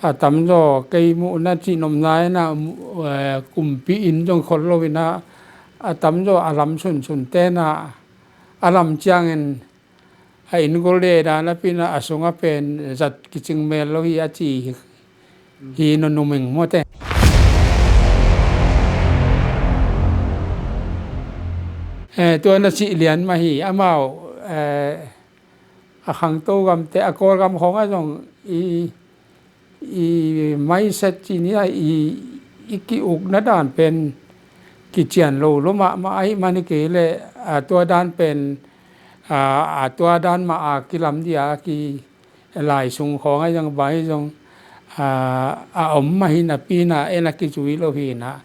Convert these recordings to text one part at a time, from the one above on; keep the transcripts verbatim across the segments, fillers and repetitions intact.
A tamzaw kei muhna cihnopna inah, eh, kumpi inn zong khol lo inah, a tamzaw a lam sunsun tenah a lam ciangin a inn gol le dan a pinah a sungah pen zat kicing mel lo hi a ci hi. Hi nunuming mawte. Eh, tua na cih lian mah hi amau, eh, a khangto gamte a Kawlgam khawngah zong i, i maiset ci ni a i, i ki-ukna dan pen kician lo lo mahmah ahi mani kei le, a tua dan pen, a, a tua dan mah a kilam dia ki lai sung khawng ahi zong bai zong, a, a om mah hi napi inah en a kizui lo hi inah.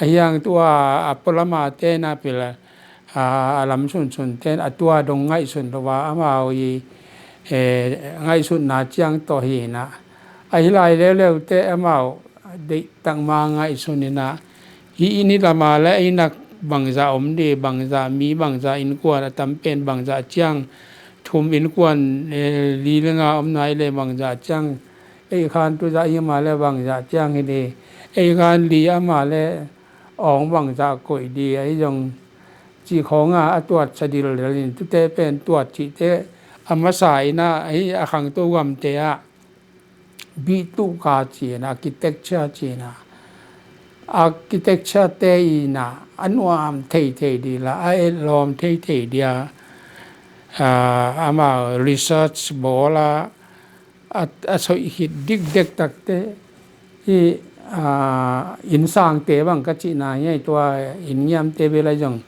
A hiang tua a pualama tenah pil, a, a lam sunsun ten a tua dong ngaihsun lo a amau i, eh, ngaihsutna ciang tawh hi inah. A hi lai leuleu te amau deihtak ma ngaihsun inah, hi inn hi lama le a innah bangzah om di, bangzah mi, bangzah innkuan, a tam pen bangzah ciang, thum innkuan, eh, li le nga om nai le bangzah ciang, ei khan tuzah hi ma le bangzah ciang hi di, ei khan li a ma le awng bangzah koih di, ahi zong ci khawnga a tuat sa dildel in tute pen tuat cihte a masa inah, ahi a khangto gamte ah bihtuhka cina, architecture cina, architecture te ina a nuam theithei dila, a etlawm theithei dia, a, ama research bawla a, a soih khit dikdek takte hi, a, innsangte bang ka cihna hi, tua inngiamte bela zong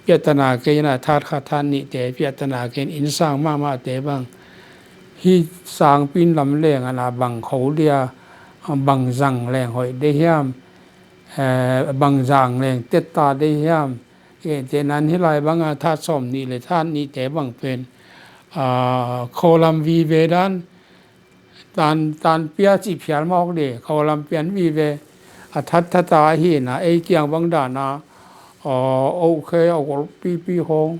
piahtana kei ina that khat that nihte piahtana kei in innsang mahmahte bang hi sangpi in lamleng ana bang kho dia, bang zang leng hoih de hiam, eh, bang zang leng tetta de hiam, eh, te nan hi lai banga that sawm nih le that nihte bang pen, ah, kho lam vive dan, tan, tan pia cih phial mawk de, kho lam pian vive, a that thata ahi na, ei kiang bang dana, aw, okay, aw, kol pipi khong,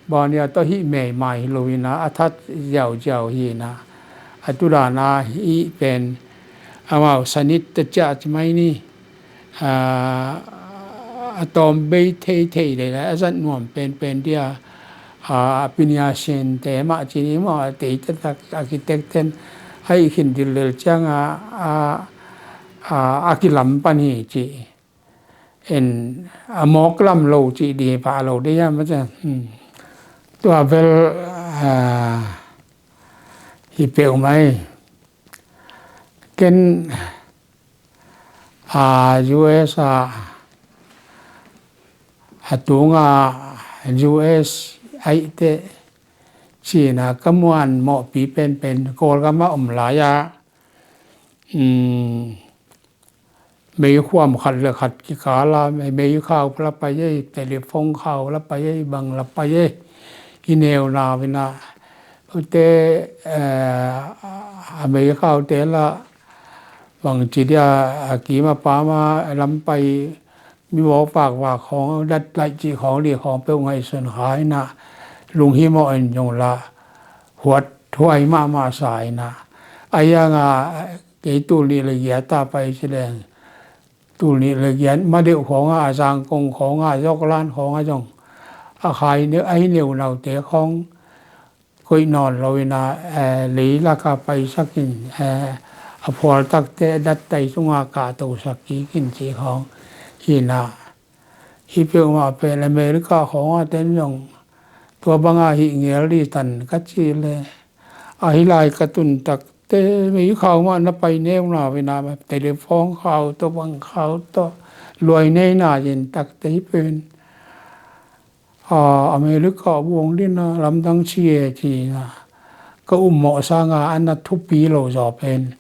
bania tawh hih meimai hi lo ina, a that ziauziau hi ina, a tu dana hih pen, amau sanit ta ciah ci mai ni, a, a tawm bei theithei le, a zat nuam penpen dia, a, a pinia sin te mah ci ni maw, a tei taktak a kitek ten, a ih khin dil lel cianga, a, a, a kilam pan hi ci. En a mawk lam lo cih di pah lo dei hiam a cian. Hmm. Tua bel, a, hi peuh mai. Ken, a, U S a, a tunga U S a ihte cina ka muan mawhpi penpen Kawlgama om lai-a, um, meikhuam khat le khat kikala, mei, meikhau la pai ei, telephone khau la pai ei, bang la pai ei, i neuna vina. Ute, eh, a meikhaute la, bang ci dia, a kima pama, lampai, mi mawk pakvak khawng, dat laih cih khawng, li khawng peuh ngaihsun kha ina, lunghimawh in zong la, huat huai mahmah sa ina. A hianga, kei tul nih le giat a pai ci leng, tul nih le giat ma deuh khawnga, a zangkong khawnga, a zoklan khawnga zong a khai neu, a hi neunaute khawng koih nawn lo ina, eh, leilaka paisakin, eh, a phualtakte dattai sunga kahtosak kikin ci khawng hi ina. Hi peuhmah pen America khawnga ten zong tua banga hih ngel di tan ka ci le, a hi lai ka tun takte meikhau mah na pai neuna vina, telephone khau tawh bang khau tawh luai neina zin takte hi pen, a, America buang dina lamdang ci e cina ka ummawh sanga a na thupi lo zaw pen,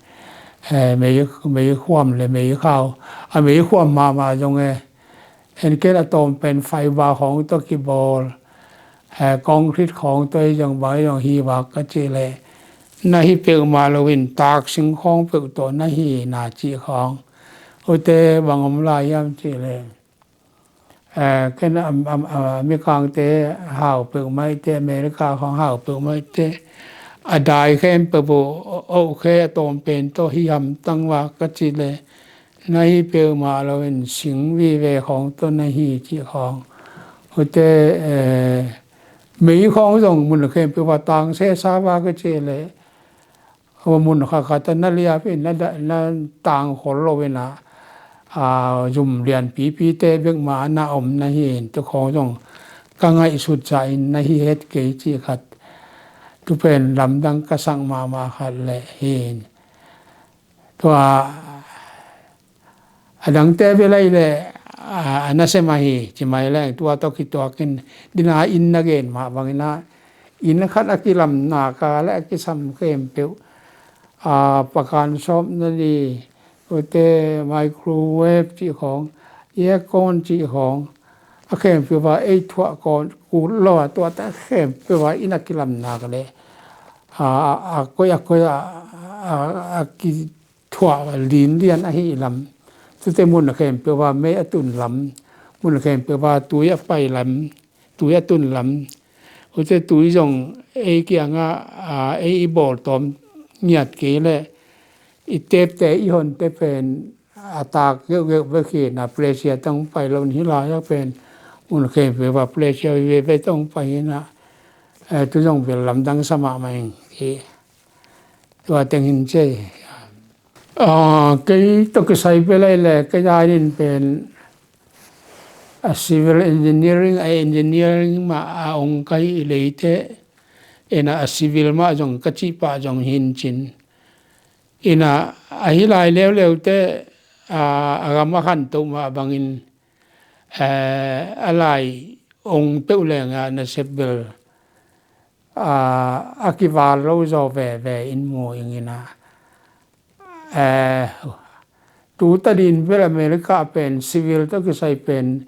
eh, mei, meikhuam le meikhau, a meikhuam mahmah zong e, en ken a tawm pen fiber khawng tawh kibawl, eh, concrete khawng tawh hi zong bang hi zong hi vak ka cih leh, na hi peuhmah loin taksing khawng peuh tawh na hi na cih khawng. Ute bang om lai hiam cih leh, eh, ken a, a, a, Mikangte hau peuhmah ihte, America khawng hau peuhmah ihte, a dai khempeuh uh, oh khe a tawm pen tawh hi hamtang va ka cih leh na hi peuhmah loin sing vive khawng tawh na hi cih khawng. Ute, eh, mei khawng zong mun khempeuh va tang sesa va ka cih leh, mun khat khat ah na liap in na da-, na tang khol lo in ah, a, zum lian pipite bek mah na om na hi in, tu khawng zong ka ngaihsut zah in na hi het kei cih khat, tu pen lamdang ka sak mahmah khat leh hi in. Tua a dangte bel ahih leh, a, a nasem ahi ci mai leng, tua tawh kituakin dina inn na gen mah bangin ah, inn khat a kilamna ka leh a kisam khempeuh, a, pakan sawpna di, ute, microwave cih khawng, aircon cih khawng, a khempeuh va ei thuah kawn kul lo a, tuate khempeuh va inn a kilamna ka leh, a, a, a koih, a koih a, a, a ki thuah linlian ahi lam. Tute mun khempeuh va mei a tun lam, mun khempeuh va tui a pai lam, tui a tun lam. Ute, tui zong ei kiangah, a, ei i bawltawm ngiat kei leh i tepte, i honte pen a tak geuhgeuh bek hi in ah, pressure tawh pai lo in, hih lai-ah pen mun khempeuh va pressure veve tawh pai hi in ah, eh, tu zong bel lamdang sa mahmah ing hi. Tua teng hi in ci. Ah, kei tawh kisai bel ahih leh, kei a ding pen a civil engineering, a engineering mah a ong ka hih leh teh, in ah a civil mah zong ka cih pah zong hi in cin. In ah, a hih lai leuleu teh, a, a gam a khantoh mah bangin, eh, a lai ong peuh leng ah nasep bel, a, a kival lo zaw veve in mu ing in ah. Eh, tu ta ding bel America pen civil tawh kisai pen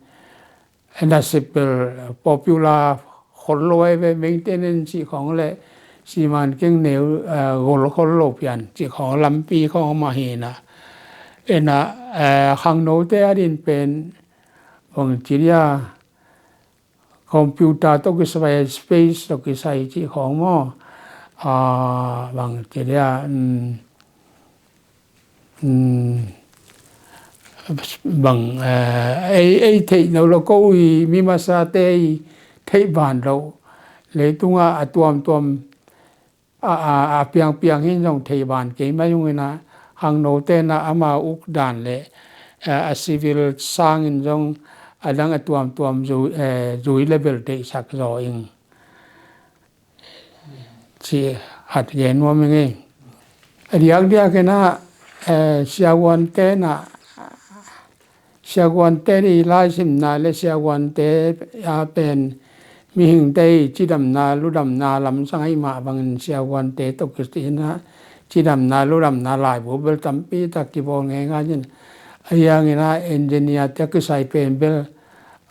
nasep bel popular khol lo ahi ve, maintenance cih khawng leh siman keng neu, eh, gol khol lo pian cih khawng, lampi khawng mah hi in ah. In ah, eh, khangnote a ding pen bang ci dia, computer tawh kisai, space tawh kisai cih khawng maw? Ah, bang ci dia, um, um, bang, eh, ei, ei theih no lo, ko i mi masate i theih ban lo. Leitungah a tuamtuam, a, a, a piangpiang hi in zong thei ban kei mai ung in ah, khangnote in ah ama uk dan leh, eh, a civil sangin zong a dang a tuamtuam zui, eh, zui leh bel deihsak zaw ing ci hat gen nuam ing ei. A diakdiak in ah, eh, siavuante in ah, siavuante i laisimna leh siavuante a pen mihingte i cidamna ludamna lamsang ahih mah bangin siavuante tawh kisai in ah cidamna ludamna laibu bel tampi tak kibawl ngeingai in, ahi hangin ah engineer te kisai pen bel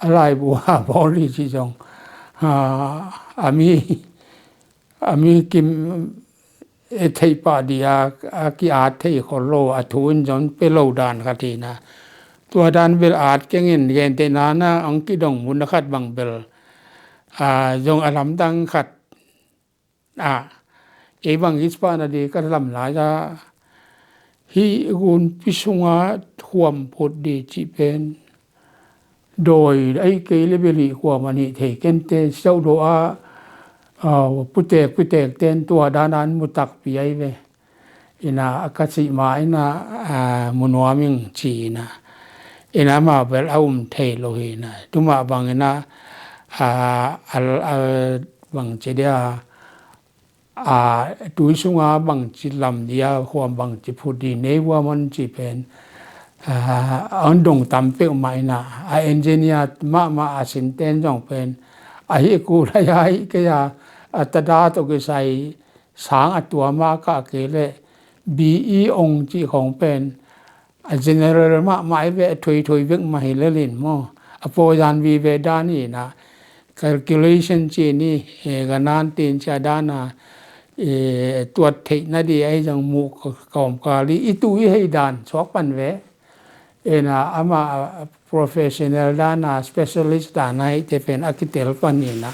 a laibu a bawl hi ci zong, a, a mi, a mi kim e thei pah dih a, a ki-at thei khol lo, a thu in zong pia lo dan khat hi in ah. Tua dan bel at keng in, gentehna in ah hong kidong mun khat bang bel, a, zong a lamdang khat, a, kei bang i spah na di ka lam lai-a, hih gunpi sungah khuam phut di cih pen dawi ahi kei leh bel hih khuam a nih thei kei inteh, siauh dawh a, a, putek putek ten tua dan an mu takpi ahi ve. In ah a ka cih mah in ah, a, mu nuam ing ci in ah. In ah amah bel a um thei lo hi in ah. Tu mah bang in ah, a, a, a, bang ci dia, a, tui sunga bangci lam dia, khuam bangci phut di nei vua maw cih pen, a, a hong dong tam peuhmah in ah, a engineer mahmah a sinten zong pen, a hih kul a, a hih kei a, a tada tawh kisai sang a tuam a kah kei leh, B E ong cih khawng pen, a general mahmah hi ve, a thuithui vek mah hi lel in maw. A pawizan vive dan hi in ah, calculation ci ni, e, ka nan tin cia dan a, e, tuat theihna di ahi zong muh kawmkal i, i tu i hei dan suak pan ve. In ah, amah a professional dan a, specialist dan a hihte pen a kitel pan in ah.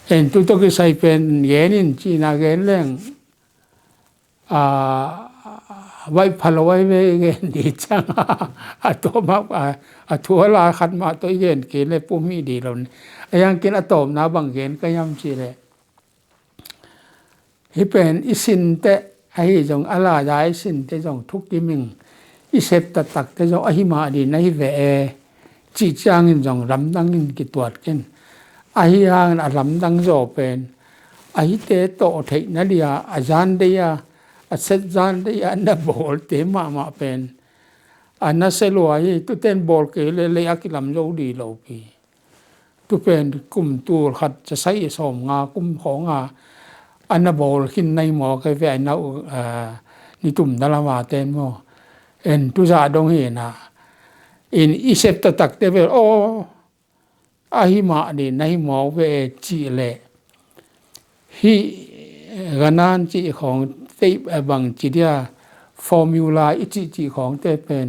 En tu tawh kisai pen gen in cihna gen leng, a, vaih pha lo ai ve gen di ciang a, a tuam a, a thu a la khat mah tawh i gen kei le pum hi di lo ni. A yang kin a tawpna bang gen ka hiam cih leh, hih pen i sin teh ahi zong, a laya i sin teh zong thukim ing, i sep taktak teh zong ahi mah di na hi ve e, cih ciangin zong lamdang in kituat ken. Ahi hangin a lamdang zaw pen, a hihte tawh theihna dia a zan dei a, a set zan dei a na bawlte mahmah pen a nasia lua hi. Tuten bawl kei le lei a kilam zo di lo pi. Tu pen kum tul khat za sagih sawm nga kum khawng a, a na bawl khin na hi mawk e ve, a na, a, nitumna lama ten maw. En tu zah dong hi na. In i sep taktak teh vel, aw, ahi mah di na hi mawk ve e cih leh, hih ganan cih khawng teh, a, bang ci dia, formula i cih cih khawng teh pen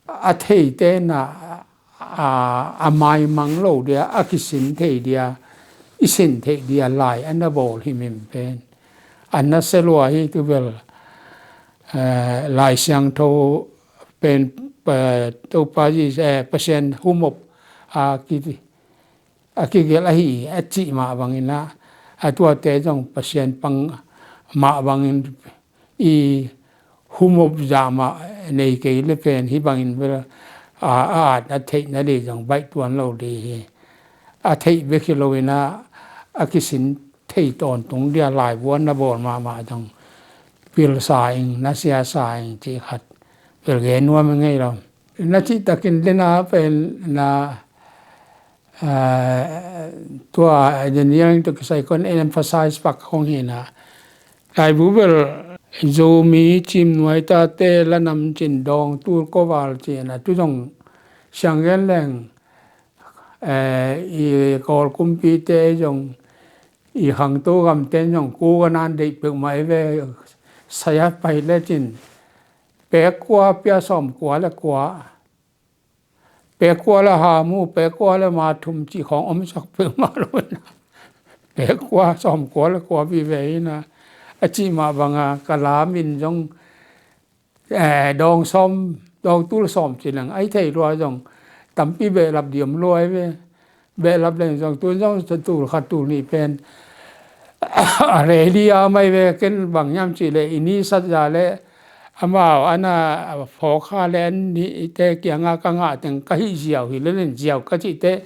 a theite na, a, a maimang lo dia, a kisin thei dia, i sin theih dia lai a na bawl himhim pen a nasia lua hi. Tu vel, eh, Lai Siangtho pen, eh, Topa Jesu, eh, Pasian humop a ki, a kigelh ahi a cih mah bangin a, a tuate zong Pasian pang mah bangin i humop zah mah nei kei le pen hih bangin vel a, a at a theihna di zong baih tuan lo di hi. A theih bek hi lo in a, a kisin thei tawntung dia laibu a na bawl mahmah zong pilsa ing, nasia sa ing cih khat vel gen nuam ing ei lo. Na cih takin dena pen na, a, tua Daniel in tawh kisai kon emphasize pak khong hi na. Laibu vel Zomi Cimnuai tate la namcin dawng tul koval ci na, tu zong siang gen leng, eh, i Kawl kumpite zong, i khangto gamte zong ku ganan deih peuhmah i ve, saya pai lecin pek kua pia sawm kua le kua, pek kua le hamu, pek kua le ma thum cih khawng omsak peuhmah lo na. Pek kua sawm kua le kua vive hi na. A cih mah banga ka la min zong, eh, dawng sawm, dawng tul sawm ci leng a hi thei lua zong tampi behlap di om lua i ve. Behlap leng zong tun zong tul khat tul nih pen a ready a mai ve. Ken bang hiam cih leh i ni sat za le amau a na phawk kha le an nihte kianga ka ngah teng ka hih ziau hi le len ziau ka cih teh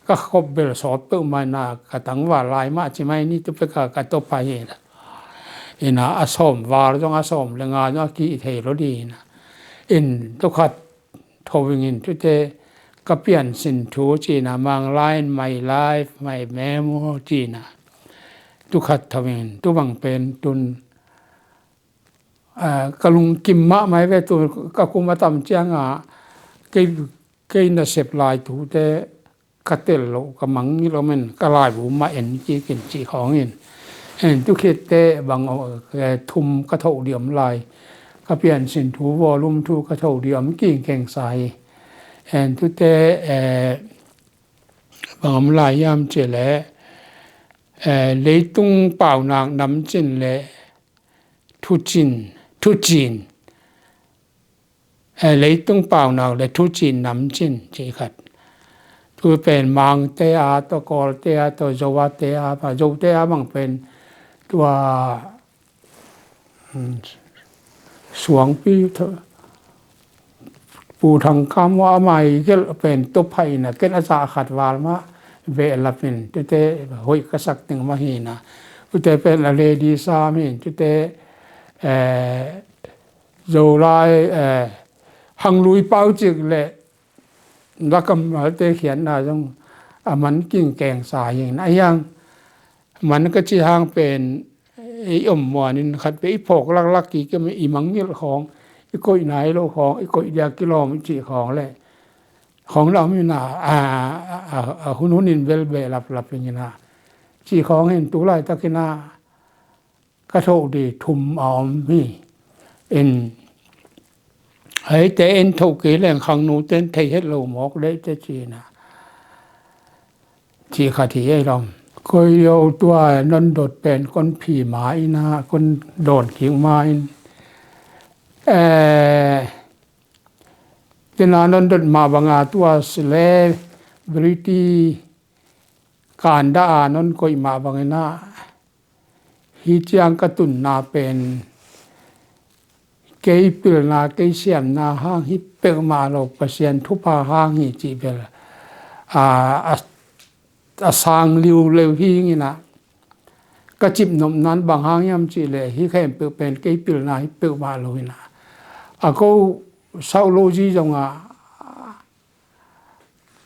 ka khop bel sawt peuhmah na, ka tangval lai mah ci mai ni tu peka ka tawp pha hi na. Ina a sawm val zong a sawm le nga zong a kihih thei lo di ina. In tu khat tho ing in tute ka pian sin thu ci na, Manglai in my life, my memo ci na. Tu khat tho ing in tu bang pen tun, a, ka lungkim mahmah i ve tu ka kum a tam cianga kei, kei nasep lai thute ka tel loh, ka mangngilh om in ka laibu mah en kik in cih khawng in. En tu khitte bang, eh, thum ka thoh di om lai. Ka pian sin thu volume thu ka thoh di om kingkeng sa hi. En tute, eh, bang om lai hiam cih leh, eh, leitung paunak namcin le thucin, thucin, eh, leitung paunak le thucin namcin cih khat. Tu pen Mangte a tawh, Kawlte a tawh, Zoate a, Zote a bang pen tua, um, suangpi tho-, Pu Thang Kam a mai gelh pen tawp pha ina, ken a zah khat val mah behlap in tute hoih ka sak ding mah hi na. Tute pen a lady sam in tute, eh, Zolai, eh, Hanglui pau cik le na kammalte khiatna zong a man kingkeng sa hi na. A hiang man ka ci hang pen i om muanin khat pe i phawk laklak kik i mangngilh khawng, i koih nai lo khawng, i koih dia kilawm i cih khawng le khawng la om ina, a, a, a, a hun hun in bel behlap lap ing ina. Cih khawng in tu laitakin a ka thoh di thum a om hi. In, eite in thoh kei leng khangnu ten thei het lo mawk leh te ci na. Cih khat hi ei lawm. Koi yo tua nondot pen kon phi ma in a, kon dawn kik ma in. Eh, tina nondot mah banga tua celebrity kanda a non koih mah bangin a, hi ciang ka tunna pen kei pilna, kei siamna hang hi peuhmah lo, Pasian thupha hang hi cih bel a, a, a sang liuleu hi ing in a, ka cip nopna in bang hang hiam cih leh hi khempeuh pen kei pilna hi peuhmah lo in a, a ko sauh lo zi zong a,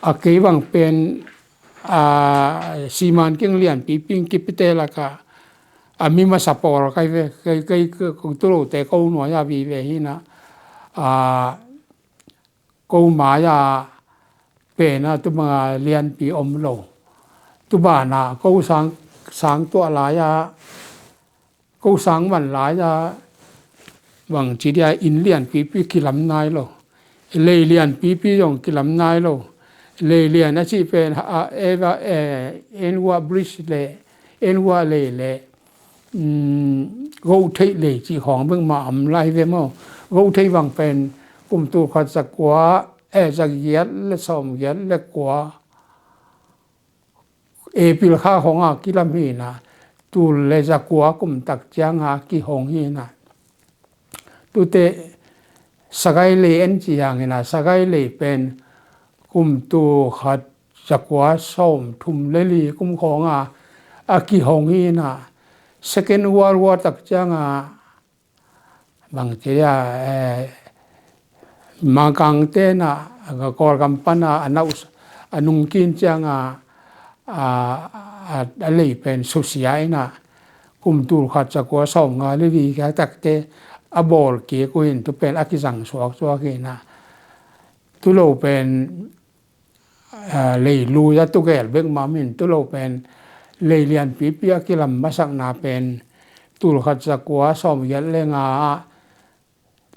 a kei bang pen a, siman keng lianpipi in kipite lakah a mi masa pawl kai ve, kei, kei, kei, kong tulote ko nuai a vive hi in a, a, ko mai a pen a tu banga lianpi om lo. Tu bana ko sang, sang tuah lai a, ko sang man lai a, bang ci dia, inn lianpipi kilam nai lo. Lei lianpipi zong kilam nai lo. Lei lian a cih pen a, eva, eh, Enwa Bridge le, Enwa lei le, um, Go Theih lei cih khawng bek mah om lai ve maw. Go Theih bang pen kum tul khat za kua, eh, za giat le sawm giat le kua, April kha khawng a kilam hi in a, tul le za kua kum tak ciang a kihong hi in a. Tute Sagaing lei en ci hang in a, Sagaing lei pen kum tul khat za kua sawm thum le li kum khawng a, a kihong hi in a, Second World War tak ciang a, bang ci a, eh, Mangkangte in a, Kawlgam pan a, a nau, a nungkin ciang a, a, a, a lei pen susia in a, kum tul khat za kua sawm nga le li ka takte a bawl kik uh in tu pen a kizang suaksuak hi in a. Tu lo pen a, lei lui a tugel bek mah om in, tu lo pen lei lianpipi a kilam masakna pen tul khat za kua sawm giat le nga a,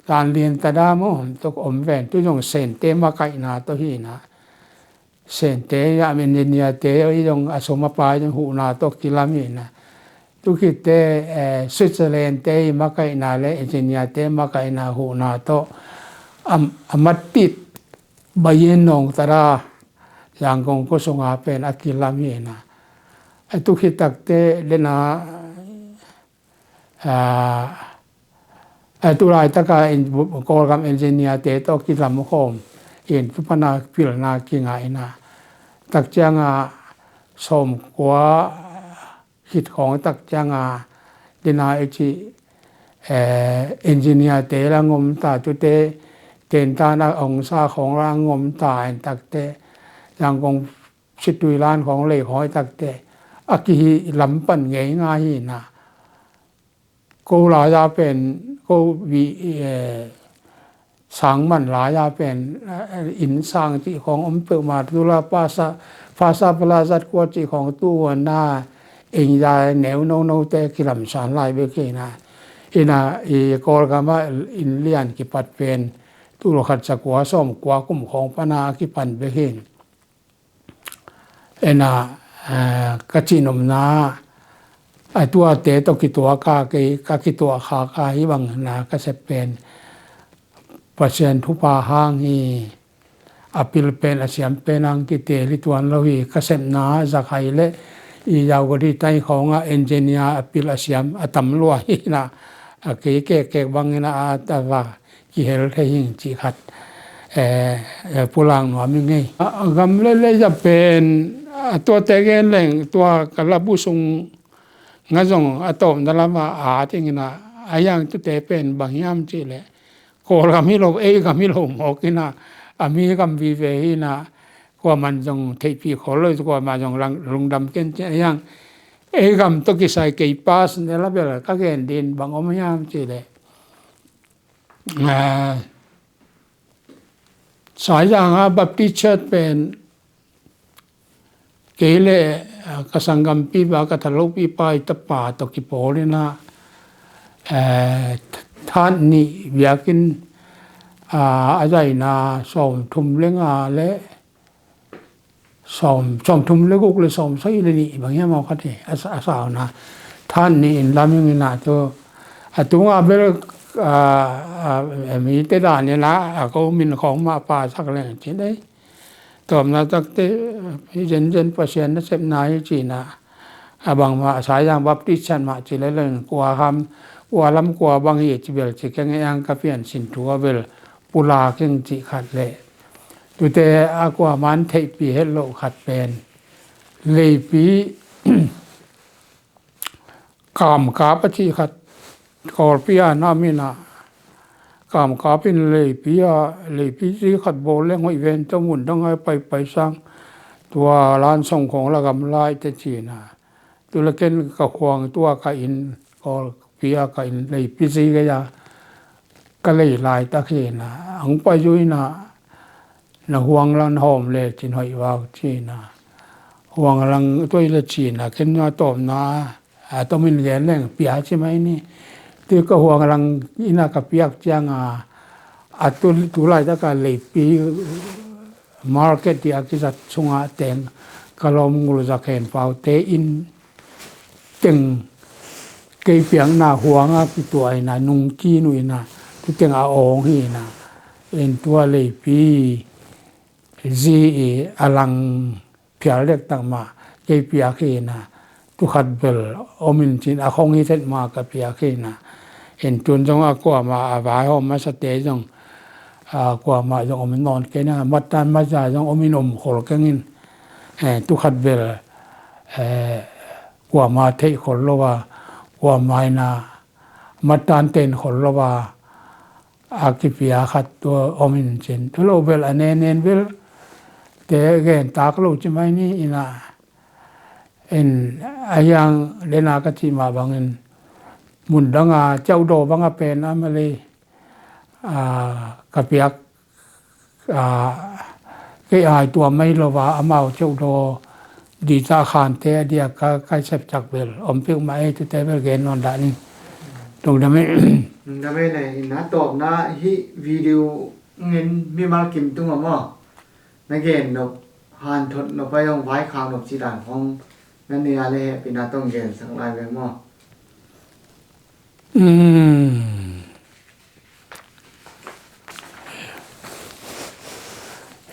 Tan Lian Thada maw, tua om ven, tu zong Sente makaihna tawh hi in a. Sente a, engineer te i zong a sum a pai zong huhna tawh kilam hi in a. Tu khit te, eh, Switzerland te i makaihna le engineer te makaihna huhna tawh a, a matit Bayen Nong Thada, Yangon khua sunga pen a kilam hi in a. A tu khit takte dena, a, a tu laitaka in, Kawlgam engineer te tawh kilam khawm in tu pana pilna kingah in a. Tak ciang a sawm kua khit khawng tak ciang a, dena i ci, eh, engineer te la ngom ta, tute tentana ongsa khawng la ngom ta en takte, Yangon situilan khawng lei khawng i takte, a kihi lam pan ngei ngai hi in a. Ko lai a pen, ko vi, eh, sang man lai a pen, eh, inn sang cih khawng om peuhmah, tu la pasa, pasa pala zat kua cih khawng tu huan na, eng zai neu nono te kilamsan lai bek hi in a. In a, i Kawlgam a inn lian kipat pen, tul khat za kua sawm kua kum khawng pana kipan bek hi in. Ena, eh, ka cihnopna, a tuate tawh kituak a, kei ka kituak khak a, hih bang na ka sep pen Pasian thupha hang hi, a pil pen a siam pen hang kitel hi tuan lo hi, ka sepna zakhai le i yau ka di tai khawng a engineer a pil a siam a tam lua hi na, a kei kek kek bang hi na a ta va kihel thei hing cih khat, eh, eh, pulang nuam i ngei. A, a gam le le za pen, a tuate gen leng, tua ka labu sung nga zong a tawpna lama a ting in a, a yang tute pen bang hiam cih leh, Kawlgam hi lo, ei gam hi lo mawk in a, a mi gam vive hi na, kuaman zong theihpih khol lo, kuaman zong lang, lungdam ken cih a yang, ei gam tawh kisai kei pas ne la bel ka gen din bang om hiam cih leh, ah, Saizang a Baptist Church pen kei le, ah, ka sanggampi pa, ka thalopi pa i tapa tawh kipawl in a, eh, th-, that nih biakinn, ah, a zaina sawm thum le nga le sawm, sawmthum le guk le sawmsagih le nih bang hiam aw khat hi, a sa-, a sauna. Than nih in lam ing ina tu, a tunga bel, a, a, mite dan ina, a ko min khawng mah pasak leng ci dei. Tawpna takte, hi zenzen Pasian nasepna hi cina, a bangmah Saizang Baptist san mah ci le leng kua ham, kua lam kua bang hi ci bel ci keng e ang ka pian sin thu a bel pulak ing ci khat le. Tute a kuaman theihpi het loh khat pen, leipi, kamkap a cih khat, Kawlpi a na mina, kamkap in leipi a, leipi cih khat bawl leng hoih ven tawh mun dang a paipai sang, tua lan song khawng la gam lai te cina. Tu le ken ka khuang tua ka inn, Kawlpi a ka inn leipi ci gei a, ka lei laitak hi na, ang pai zui na, na huang lang na hawm le cin hoih vak cina. Huang lang tuai le cina, ken na tawpna, a tomin gen leng pia ci mai ni. Ti ka huang lang ina ka piak cianga, a tu, tu laitaka leipi market ti a kizat sunga teng, ka lawm ngul zak hen pau te in teng kei piakna huanga kituaina nungkinu ina, tu teng a awng hi ina, en tua leipi zi i a lang phial dek tak mah kei piak hi ina, tu khat bel omin cin a khong hi thet ma ka piak hi ina, en tun zong a kuama a vaihawm masate zong, a kuama zong om nawn kei na, matan maza zong omin om khol kengin, eh, tu khat bel, eh, kuama theih khol lo a, kuama ina matan ten khol lo a, a kipia khat tua omin cin. Tu lo bel a nenen bel te gen tak lo ci mai ni ina, en a hiang dena ka ci ma bangin mun danga ceudaw banga pen a mali, a, ka piak, a, kei ai tua mai lo va amau ceudaw di ca khante a dia ka, ka sep cak bel om piu ma ei tute bel gen nawn dah ni. Tung dam ei. Tung dam ei le, ina tawpna hi video ngin mimal kim tung a maw? Na gen nop, hanthot nop a yong vaikhak nop ci dan khong na nei a le hehpina tong gen sak lai ve maw? Um.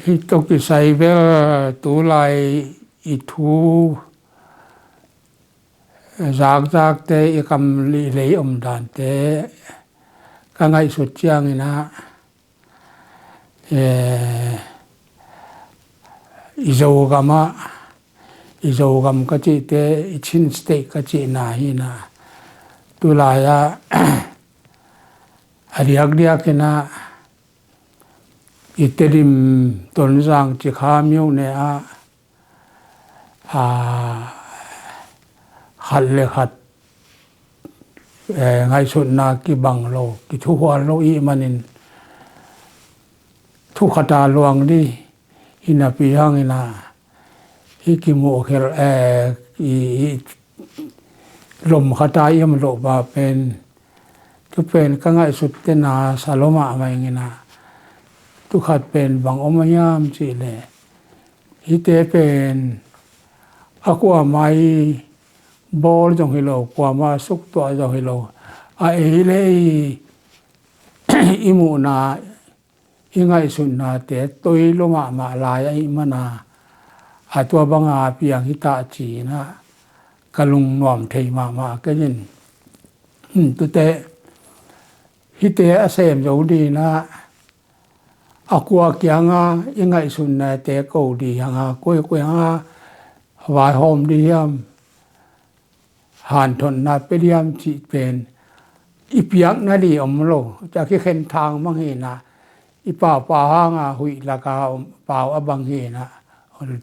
Hi tawh kisai bel tulai i thu zakzakte i kam lei om dante ka ngaihsut ciangin ah, eh, i Zogam ah, i Zogam ka cihte, i Chin State ka cihna hi na, tulai ah a diakdiak in ah i Tedim Tonzang Cikha myone ah, a, khat le khat, eh, ngaihsutna kibang lo, kithuhual lo i manin thu khata luang di hi napi hangin ah hi kimuh khel, eh, i, i lom khata i om loh ba pen, tu pen ka ngaihsut tena sa lo mahmah ing in ah, tu khat pen bang om a hiam cih leh, hite pen a kuamah i bawl zong hi lo, kuamah suktuah zong hi lo, a ei le ei i muhna, i ngaihsutnate toi lo mahmah lai ahih mana, a tua banga piang hi ta ci in ah ka lungnuam thei mahmah kei in. Hmm, tute hite a sem zo ding in ah, a kua kianga i ngaihsutnate ko ding hiam, a kua, kua kianga vaihawm ding hiam, hanthotna pe ding hiam cih pen i piakna ding om lo. Tua kikhen thang mang hi na, i pau pau hanga huih laka om, pau a bang hi na,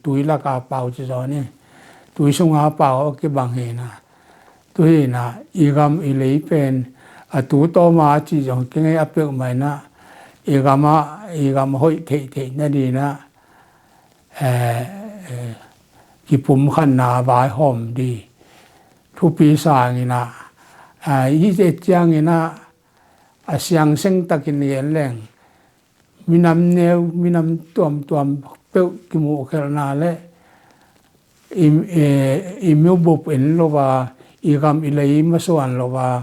tui laka pau ci zaw ni, tui sunga pau a kibang hi na. Tu hi na, i gam i lei pen a tu tawma ci zong kingei a peuhmah in ah, i gam ah, i gam hoih theihtheih nading in ah, eh, eh, kipumkhatna vaihawm ding thupi sang in ah, ah, i et ciangin ah, a siangseng takin i en leng, minam neu, minam tuamtuam peuh kimuhkhelhna le i, i, i mu bup in lo a, i gam i lei masuan lo a,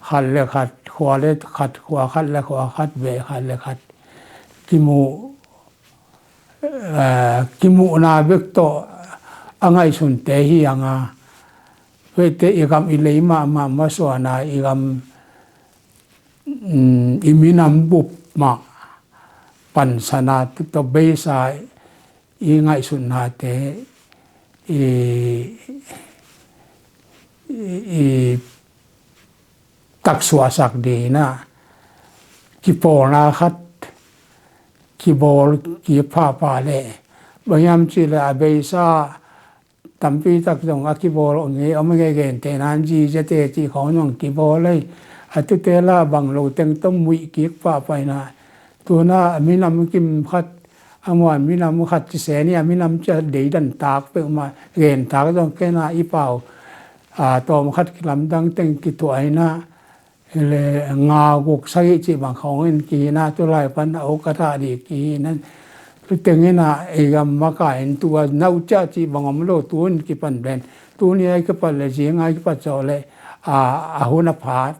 khat le khat, khua le khat, khua khat le khua khat, beh khat le khat kimuh, eh, kimuhna bek tawh a ngaihsunte hi hang a, beh te i gam i lei mahmah masuan a, i gam, mm, i minam bup mah pansana tawh beisa i ngaihsutnate i, i, i taksuahsak ding in a, kipawlna khat kibawl kik phapha le, bang hiam cih le a beisa tampi tak zong a kibawl ngei om ngei, gentehna in G Z te cih khawng zong kibawl ei. A tute la bang lo teng tawh muih kik phapha in a, tu in a minam kim khat, a muan minam khat ci se ni a, minam ci a deidan tak peuhmah, gen tak zong ken a, i pau, a, tawm khat kilamdang teng kithuah in a, le nga guk sagih cih bang khawng in kihi in a, tu lai pan a uk a thah ding kihi in a, tu teng in a, i gam makai in tu a nau ciah cih bang om lo, tu in kipan pen, tu ni a i kipat le zing a i kipat zawh le, a, a hun a phat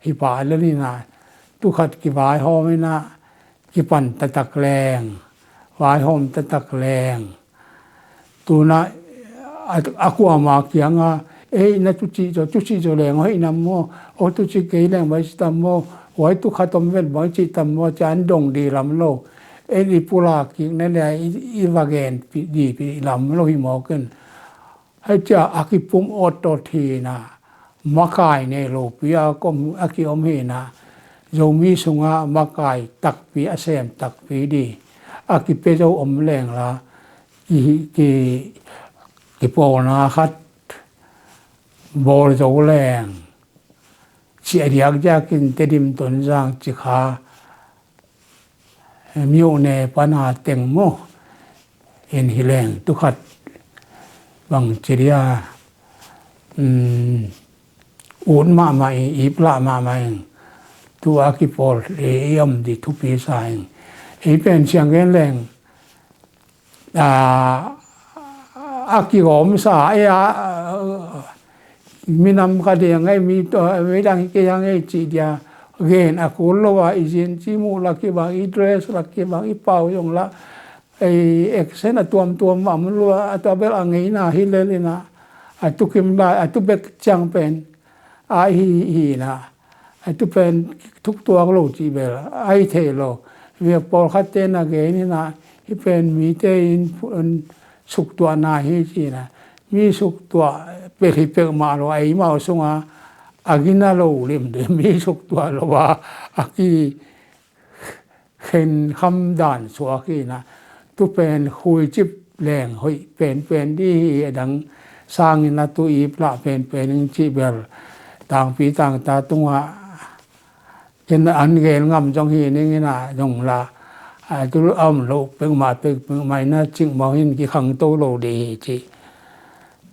hi pah lel in a, tu khat kivaihawm in a, kipan taktak leng, vaihawm taktak leng. Tu in a, a, a kuama kiang a, ei, na tu cih zaw, tu cih zaw leng hoih nam maw, aw tu cih kei leng bang ci tam maw, huai tu khat om ven bang ci tam maw, ci an dong ding lam lo. Ei, i pulak kik na le, i, i va gen pi, ding pi lam lo hi mawk in. Hei cia a kipum awt awt hi in a, makai nei lopi a kom, a kiom hi in a, Zomi sungah makai takpi, a sem takpi ding a kipia zo om leng la, ki, ki, kipawlna khat bawl zo leng, ci a diakdiak in Tedim, Tonzang, Cikha, Myone pan a teng maw, in hi leng tu khat bang ci dia, um, ut mahmah in, iplah mahmah in, tu a kipawl i, i om ding thupi sa in. Ei pen siang gen leng, a, a kigawmsa, ei a, minam ka ding ei, mi, mi dang hi kei hang ei cih dia gen a kul lo a, i zin cimuh la kibang, i dress la kibang, i pau zong la, ei accent a tuamtuam mah mun lo a, a tua bel a ngeina hi lel in a, a tukim lai, a tu bek ciang pen a hi, hi in a, a tu pen thuktuak lo cih bel a hi thei lo. Viak pawlkhatte na gen in a, hi pen mite in, in suktuahna hi ci in a, mi suktuah pek hi pek mah lo, eimau sunga a gina lo lim ding, mi suktuah lo a, a ki khenkham dan suak hi in a, tu pen khuicip leng hoih penpen ding hi, a dang sangin a tu iplah penpen in cih bel tangpi tangta tungah ken an gen ngam zong hi ning in a, zong la, a, tu a om lo peuhmah, peuhmah in a cingmau hin kikhangto lo ding hi cih.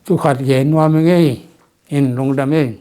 Tu khat gen nuam hi ngei in, lungdam in.